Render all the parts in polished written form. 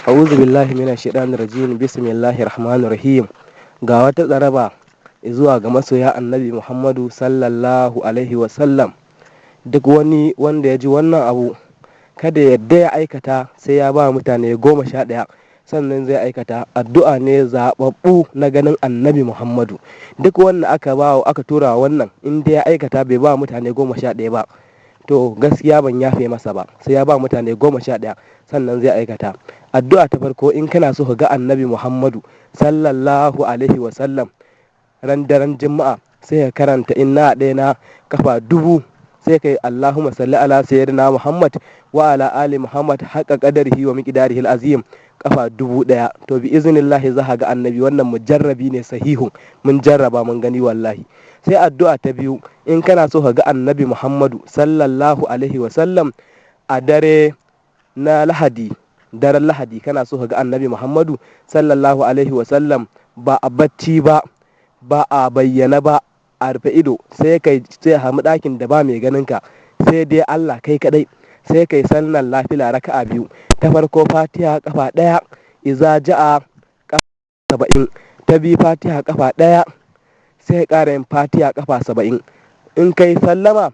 A'udhu billahi minash shaitanir rajim. Bismillahir rahmanir rahim. Ga wata tsaraba zuwa ga masoya Annabi Muhammadu sallallahu alaihi wasallam. Duk wani wanda ya ji wannan abu, kada ya yadda ya aikata sai ya ba mutane 11, sannan zai aikata. Addu'a ne zaɓaɓɓu na ganin Annabi Muhammadu. Duk wanda aka ba, aka tura wannan, in dai ya aikata bai ba mutane 11 ba, to gaskiya ban yafe masa ba. Sai ya ba mutane 11 sannan zai aikata. Addu'a ta farko: in kana so ka ga Annabi Muhammadu sallallahu alaihi wasallam ran daren Juma'a, sai ka karanta inna ɗaya na kafa 1000, sai kai Allahumma salli ala sayyidina Muhammad wa ala ali Muhammad haqqa qadarihi wa miqdarihi azim kafa 1000. To, bi iznillahi za ga Annabi. Wannan mujarrabi ne, sahihun, mun jarraba mun gani wallahi. Sai addu'a ta biyu: in kana so ka ga Annabi Muhammadu sallallahu alaihi wasallam a dare na Lahadi, daren Lahadi, kana so ka ga Annabi Muhammadu sallallahu alaihi wasallam ba a bacci ba, ba a bayyana ba, a rufe ido, sai kai sai hamu ɗakin da ba mai ganin ka sai dai Allah kai kadai, sai kai sallar nafila raka'a biyu. Ta farko Fatiha kafa ɗaya, iza ja'a kafa 70. Ta biyu Fatiha kafa ɗaya, sai ka ƙara yin Fatiha kafa 70. In kai sallama,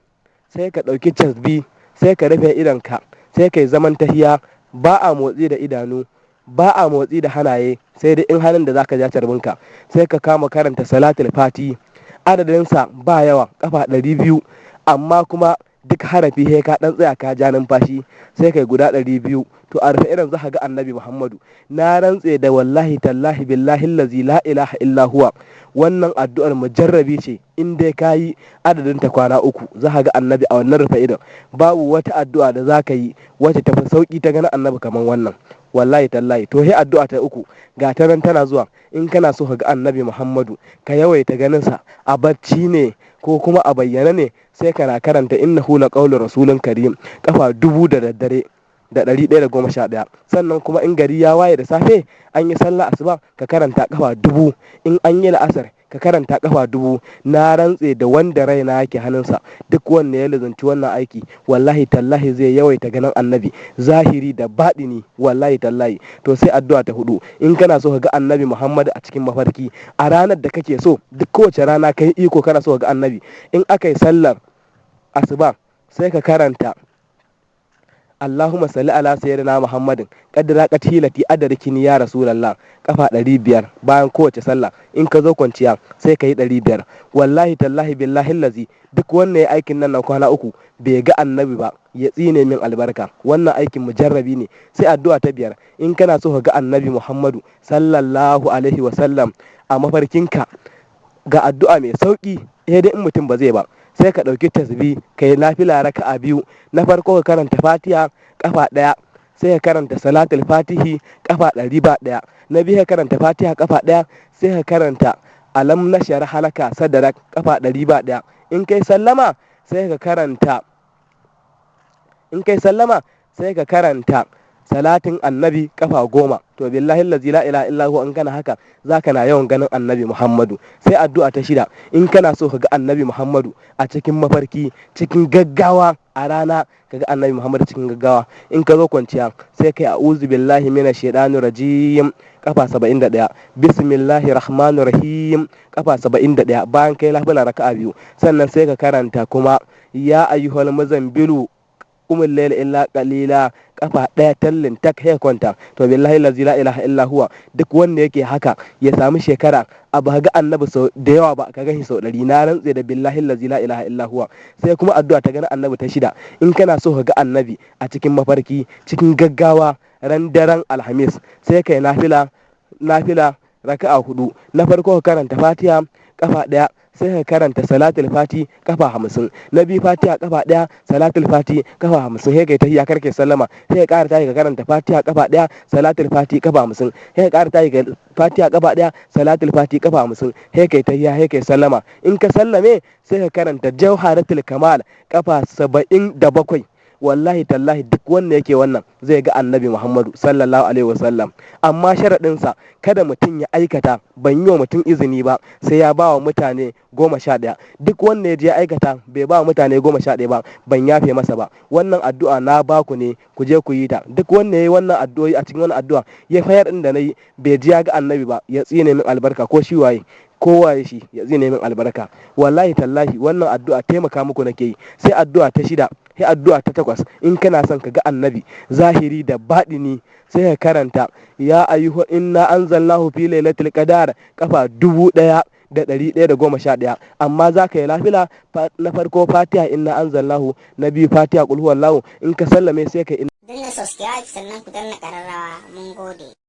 sai ka ɗauki casbi, sai ka rufe idonka, sai kai zaman tahiya. Ba a motsi da idanu, ba a motsi da hannaye, sai dai in hannun da zaka ja carbinka. Sai ka kama karanta Salatul Fati, adadinsa ba yawa, kafa 200, amma kuma duk harafi sai ka dan tsaya ka ja numfashi, sai kai guda 200. To, a rufe irin za ka ga Annabi Muhammadu. Na rantse da wallahi tallahi billahi allazi la ilaha illa huwa, wannan addu'ar mujarrabi ce. In dai ka yi adadin ta kwana 3, za ka ga Annabi a wannan rufe idon. Babu wata addu'a da za ka yi wacce tafi sauki ta ganin Annabi kamar wannan, wallahi tallahi. To, sai addu'a ta uku, ga ta nan tana zuwa. In kana so ka ga Annabi Muhammadu, ka yawaita ganin sa a bacci ne ko kuma a bayyane ne, sai kana karanta innahu laqawlu rasulun karim kafa 1000 da daddare da 111. Sannan kuma in gari ya waye da safe, an yi sallah asuba, ka karanta kafa 1000. In an yi la'asar, ka karanta kafa 1000. Na rantse da wanda raina yake hannunsa, duk wanda ya lizanci wannan aiki, wallahi tallahi zai yawaita ganin Annabi zahiri da baɗini, wallahi tallahi. To, sai addu'a ta hudu: in kana so ka ga Annabi Muhammad a cikin mafarki a ranar da kake so, duk kowace rana kai iko kana so ka ga Annabi, in aka yi sallar asuba, sai ka karanta Allahumma salli ala sayyidina Muhammadin qadra qatilati adarkini ya Rasulullah kafa 500 bayan kowace sallah. In ka zo kwanciya, sai ka yi 500. Wallahi tallahi billahi lazi, duk wanda ya aikin nan na kwana 3 bai ga Annabi ba, ya tsine min albarka. Wannan aikin mujarrabi ne. Sai addu'a ta biyar: in kana so ka ga Annabi Muhammadu sallallahu alaihi wasallam a mafarkinka, ga addu'a mai sauki, eh, dai in mutum ba zai ba, sai ka ɗauki tasbi, ka yi nafila raka'a biyu. Na farko ka karanta Fatiha kafa ɗaya, sai ka karanta Salatul Fatihi kafa ɗari ba ɗaya. Na biyu ka karanta Fatiha kafa ɗaya, sai ka karanta alam nashrah laka sadrak kafa ɗari ba ɗaya. In kai sallama, sai ka karanta salatin Annabi kafa 10. To, billahi allazi la ilaha illa huwa, in kana haka zaka na yawan ganin Annabi Muhammadu. Sai addu'a ta shida: in kana so ka ga Annabi Muhammadu a cikin mafarki cikin gaggawa, a rana ka ga Annabi Muhammadu cikin gaggawa, in ka zo kwanciya, sai kai a'udhu billahi minash shaitanir rajim kafa 71, bismillahir rahmanir rahim kafa 71, bayan kai nafila raka'a biyu. Sannan sai ka karanta kuma ya ayyuhal muzammilu qumil layla illa qalila kafa ɗaya tallin tak, ya kwanta. To, billahi allazi la ilaha illa huwa, duk wanda yake haka ya samu shekara a ba ga Annabi sau da yawa ba, ka gani sau 100. Na rantse da billahi allazi la ilaha illa huwa. Sai kuma addu'a ta gani Annabi ta shida: in kana so ka ga Annabi a cikin mafarki cikin gaggawa ran daren Alhamis, sai kai nafila raka'a hudu. Na farko ka karanta Fatiha kafa ɗaya, sai ka karanta Salatul Fati kafa 50. Na biyu Fatiha kafa ɗaya, Salatul Fati kafa 50, sai kai tahiyya, karke sallama. Sai ka ƙara tayi ka karanta Fatiha kafa ɗaya, Salatul Fati kafa 50. Sai ka ƙara tayi ka Fatiha kafa ɗaya, Salatul Fati kafa 50, sai kai tahiyya, sai kai sallama. In ka sallame, sai ka karanta Jauharatul Kamal kafa 77. Wallahi tallahi, duk wanda yake wannan zai ga Annabi Muhammadu sallallahu alaihi wasallam. Amma sharaɗinsa, kada mutum ya aikata, ban yi wa mutum izini ba sai ya ba wa mutane 11. Duk wanda ya je ya aikata bai ba wa mutane 11 ba, ban yafe masa ba. Wannan addu'a na ba ku ne, ku je ku yi ta. Duk wanda ya yi wannan addu'o'i, a cikin wannan addu'a ya fayar ɗin da na yi, bai ji ya ga Annabi ba, ya tsine min albarka, ko shi waye, ko waye shi, ya tsine min albarka. Wallahi tallahi, wannan addu'a taimaka muku nake yi. Sai addu'a ta shida, sai addu'a ta takwas. In kana son ka ga Annabi zahiri da baɗini, sai ka karanta ya ayyuhu inna anzalnahu fi lailatul qadar kafa 1111. Amma za ka yi lafila: na farko Fatiha inna anzalnahu, na biyu Fatiha qul huwallahu. In ka sallame, sai ka Danna subscribe, sannan ku danna ƙararrawa. Mun gode.